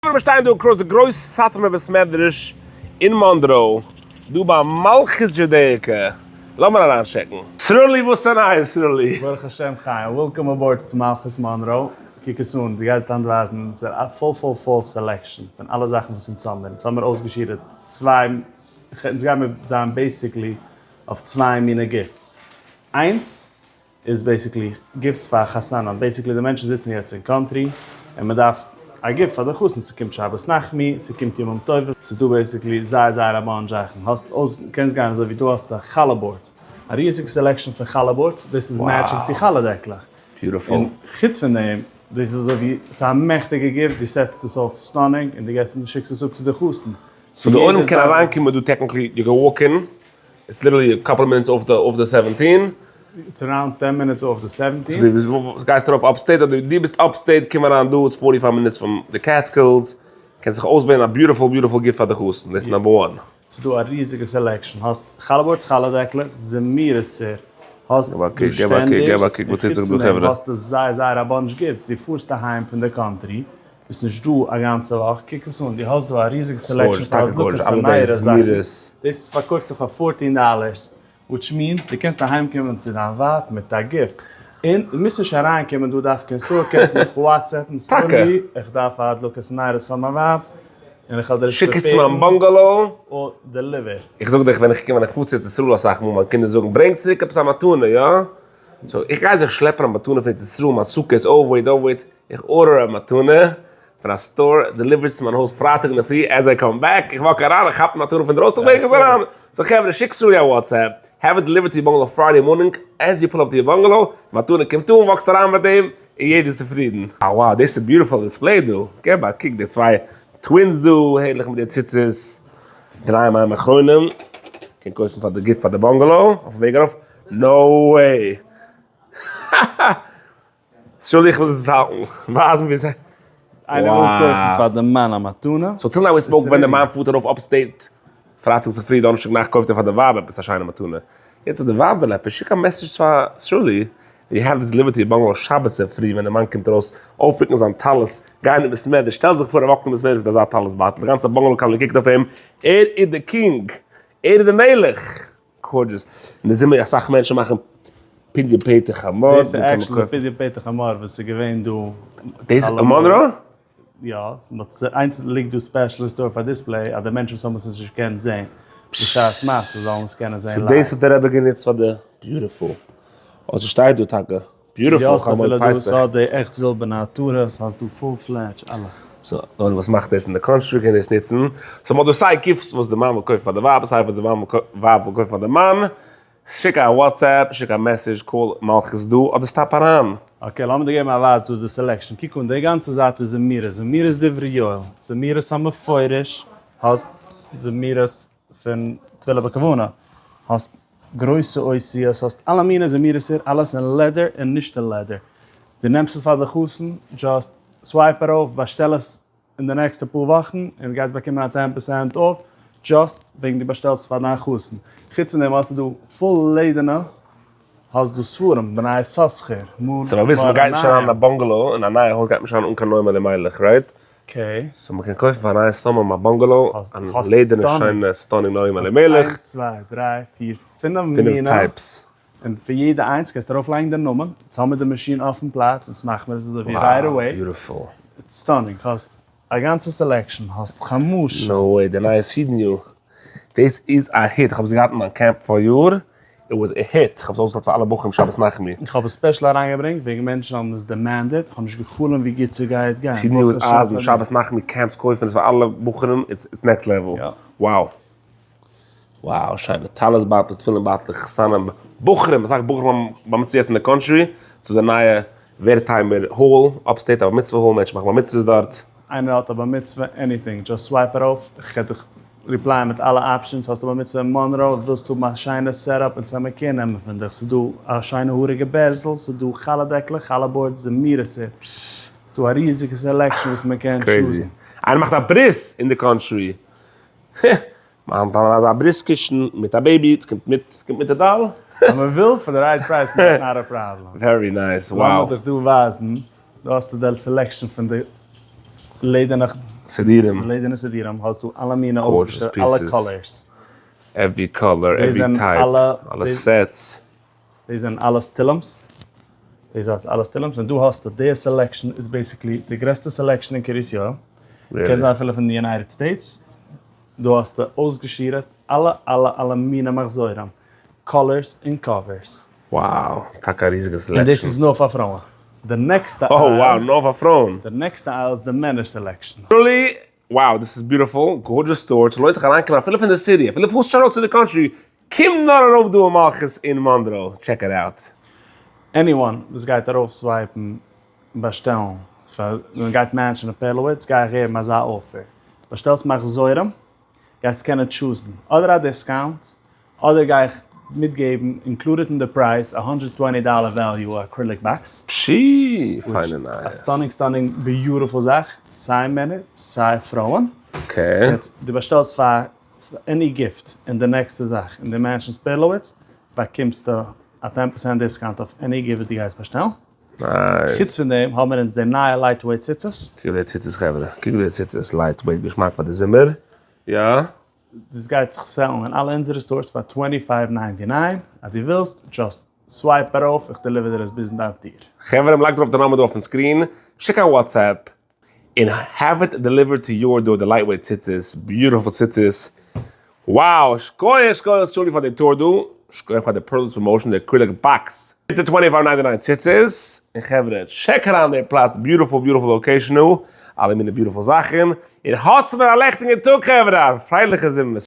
מיר שטייען דא across די גרויס סאטמאר בית מדרש אין מאנדראו, דא ביי מלכות דזשודעיקע, לאמיר אריינטשעקן. סרולי וואס איז נייעס סרולי? ברוך השם חיים, welcome aboard צו מלכות מאנראו, קוק עס אן, דו גייסט היינט ווייזן אונזער א full full full selection פון אלע זאכן וואס אונז האמיר, אונז האמיר אויסגעשירעט צוויי, אונז גיימיר זיין basically אויף צוויי מיני gifts, איינס איז basically gifts פאר חתנים, basically די מענטשן זיצן יעצט אין קאנטרי און מען דארף א gift פאר די חתן, ס'קומט שבת נחמו, ס'קומט ימים טובים, ס'איז דא basically זייער זייער א bunch זאכן, האסט אויס קענסט גיין אזוי ווי דא האסטו חלה boards, א ריזיגע selection פון חלה boards, דאס איז matching צו חלה דעקלעך, און חוץ פון דעם דאס איז אזוי ווי ס'איז א מעכטיגע gift, דו סעטסט עס אויף stunning און דו געסט און שיקסט עס אפ צו די חתן. so די עולם קען אריינקומען דא technically you can walk in it's literally a couple minutes off די off די seventeen. it's around ten minutes off די seventeen. so דו גייסט ארויף upstate אדער דו ביסט upstate קום אריין דא it's forty five minutes פון די קעטסקילס קענסט זיך אויסוועלן א beautiful beautiful gift פאר די חתן דאס איז number one. ס'איז דא א ריזיגע selection האסט חלה boards חלה דעקלעך זמירות'ער האסט דא שטענדערס און חוץ פון דעם האסטו זייער זייער א bunch gifts דו פארסט אהיים פון די קאנטרי ביסט נישט דא א גאנצע וואך, קוק עס אן, דו האסט דא א ריזיגע selection פון הדלקות און נייערע זאכן, דאס פארקויפט זיך פאר fourteen dollars, which means דו קענסט אהיים קומען צו דיין ווייב מיט א gift, און דו מוזט נישט אריין קומען דא דווקא אין store, קענסט מיך וואטסעפן, סרולי איך דארף א הדלקת נרות פאר מיין ווייב, און איך וועל דיר עס שיק עס צו מיין prepare ן bungalow. און delivered. איך זאג דיך ווען איך קום ווען איך פאר צו ארץ ישראל אסאך מאל מיין קינדער זאגן ברענג צוריק עפעס א מתנה יא? so איך גיי זיך שלעפן א מתנה פון ארץ ישראל מיין סוכה איז oh wait oh wait איך order א מתנה פון א store, delivered צו מיין הויז פרייטאג אינדערפרי, as I come back, איך walk אריין, איך כאפ די מתנה פון דרויסן, איך ברענג עס אריין. so חברה, שיק סרולי א WhatsApp, have it delivered to your bungalow Friday morning, as you pull up to your bungalow, די מתנה קומט אן, walk סט אריין מיט דעם, און יעדער איז צופרידן. אה wow, דאס איז beautiful display דא, געב א קוק די צוויי twins דא, הערליך מיט די ציצית, דריי מים אחרונים, קען קויפן פאר די gift פאר די bungalow, אויפן וועג ארויף, no way! סרולי איך וויל עס האלטן, ווייז מיר ווי ס'איז. איינער וויל קויפן פאר די מאן א מתנה. so till now we spoke ווען די מאן פארט ארויף upstate פרייטאג צופרי דאנערשטאג נאכט קויפט ער פאר די ווייב עפעס א שיינע מתנה. יעצט אז די ווייב וויל עפעס שיק א message פאר סרולי you have this delivered to your bungalow שבת צופרי ווען די מאן קומט ארויס אויפפיקן זיין טלית גיין אין בית מדרש שטעל זיך פאר ער walk ט אין בית מדרש מיט אזא טלית בייטל די גאנצע bungalow קאלעני קוקט אויף אים ער איז די king ער איז די מלך. gorgeous. אין די זומער אסאך מענטשן מאכן פדיון פטר חמור. דאס איז actually פדיון פטר חמור וואס איז געווען דא. דאס איז מאנרא? יא, איינס ליגט דא special אין store פאר display אז די מענטשן וואס האבן עס נישט געקענט זען בשעת מעשה זאלן עס קענען זען live. דאס האט דער רבי גענוצט פאר די beautiful. אוי ס'שטייט דא טאקע. beautiful חול המועד פסח. יא, האסט אפילו דא ס'האט די עכט זילבערנע עטרות, האסט דא full fledged אלעס. so דער וואס מאכט דאס אין די country קען דאס נוצן. so מ'האט דא סיי gifts וואס די מאן וויל קויפן פאר די ווייב, סיי וואס די ווייב וויל קויפן פאר די מאן. שיק א WhatsApp, שיק א message, call מלכות דא, אדער stop אריין. okay, לאמיר דיר געבן א ווייז דא די selection. קוק אן, די גאנצע זייט איז זמירות, זמירות דברי יואל, זמירות המפורש, האסט זמירות פון תפילה בכוונה, האסט גרויסע אותיות, האסט אלע מיני זמירות'ער, אלעס אין leather און נישט אין leather. דו נעמסט עס פאר די חתן, just swipe ארויף, באשטעל עס אין די נעקסטע פאר וואכן, און גייסט באקומען א ten percent off, just וועגן דו באשטעלסט פאר דיין חתן. חוץ פון דעם האסטו דא full לעדערנע, האסט דא ספרים, בני יששכר, מאור ס'איז באוויסט מ'גייט נישט אריין אין א bungalow, אין א נייע הויז גייט מען נישט אריין אן קיין נועם אלימלך, right? okay. so מ'קען קויפן פאר א נייע סאמע א bungalow, א לעדערנע שיינע stunning נועם אלימלך. איינס צוויי דריי פיר פינף מינע. פינף types. און פאר יעדע איינס קענסטו ארויף לייגן די נאמען, אונז האמיר די מאשין אויפן פלאץ, אונז מאכן מיר עס אזוי ווי right away. beautiful. it's stunning, האסט א גאנצע selection, האסט חמשה. no way, די נייע סידניו. דאס איז א hit, איך האב עס געהאט אין מיין קעמפ פאריאר, it was a hit, איך האב עס אויסגעטיילט פאר אלע בחורים שבת נחמו. איך האב עס special אריינגעברענגט וועגן מענטשן האבן עס demanded, איך האב נישט געחלומט ווי גוט ס'גייט גיין. סידניו איז אייזן, שבת נחמו camps קויפן עס פאר אלע בחורים, it's next level, wow. Wow, שיינע טלית בייטלעך, תפילין בייטלעך, חתנים, בחורים, אסאך בחורים האבן בר מצוה יעצט אין די country, ס'איז די נייע ווערטהיימער hall, upstate א בר מצוה hall, מענטשן מאכן בר מצוות דארט. איינער האט א בר מצוה anything just swipe ארויף, איך קען דיך reply ען מיט אלע options, האסט א בר מצוה אין מאנרא, ווילסט האבן א שיינע setup און צעמער care נעמען פון דיך, ס'איז דא א שיינע האריגע בערזל, ס'איז דא חלה דעקלעך, חלה boards, זמירות, ס'איז דא א ריזיגע selection וואס מען קען choose ן. איינער מאכט א ברית אין די country. מיין טאמער אזא ברית קישן מיט א baby, ס'קומט מיט, ס'קומט מיט די doll. אז מען וויל פאר די right price not a problem. very nice, wow. לאמיר דיך דא ווייזן, דא האסטו די selection פון די לעדערנע. סידירים. לעדערנע סידירים האסטו אלע מיני אויסגעשטעלט, אלע colors. Every color, every type, אלע sets. דאס זענען אלעס תהילים'ס, דאס איז אלעס תהילים'ס, און דא האסטו די selection איז basically די גרעסטע selection אין קרית יואל, קען זיין אפילו פון די United States, דא האסטו אויסגעשירעט אלע אלע אלע מיני מחזורים, colors און covers. Wow, טאקע א ריזיגע selection. און דאס איז נאר פאר פרויען. די next ע oh wow, נאר פאר פרויען. די next ע aisle איז די מענער selection. Truly, wow דאס איז beautiful, gorgeous store, ס'לוינט זיך אריינקומען אפילו פון די city, אפילו פארסט שוין ארויס צו די country, קום נאר ארויף דא אין מלכות אין מאנרא, check it out. Anyone וואס גייט ארויף swipe ן באשטעלן פאר ווען גייט match ן אויף פערלאוויץ גיי איך געבן אזא offer, באשטעלסט מחזורים גייסטו קענען choose ן אדער א discount אדער גיי איך מיטגעבן included אין די פרייז א הונדרעט twenty dollar value acrylic box. פשי! פיינע א נייעס. Stunning stunning beautiful זאך, סיי מענער סיי פרויען. Okay. יעצט דו באשטעלסט פאר any gift און די next ע זאך אין די מענשינס פערלאוויץ באקומסטו א 10% discount אויף any gift וואס דו גייסט באשטעלן. Nice. חוץ פון דעם האבן מיר אונז די נייע lightweight ציצית. קוק די ציצית חברה, קוק די ציצית, lightweight געשמאק פאר די זומער, יא. דאס גייט זיך sell ן אין אלע אונזערע stores פאר 25.99, אז דו ווילסט, just swipe ארויף, איך deliver דיר עס ביז אין דיין טיר. חברה, לייגט ארויף די number דא אויפן screen, שיק א WhatsApp, און have it delivered to your door די lightweight ציצית, beautiful ציצית, wow, שקויעך שקויעך סרולי פאר די tour דא, שקויעך פאר די פערלס promotion די acrylic box מיט די 25.99 ציצית, און חברה check אריין די פלאץ, beautiful beautiful location דא, אלע מיני beautiful זאכן, און האטס מיר א לעכטיגן טאג חברה, א פרייליכע זוממער.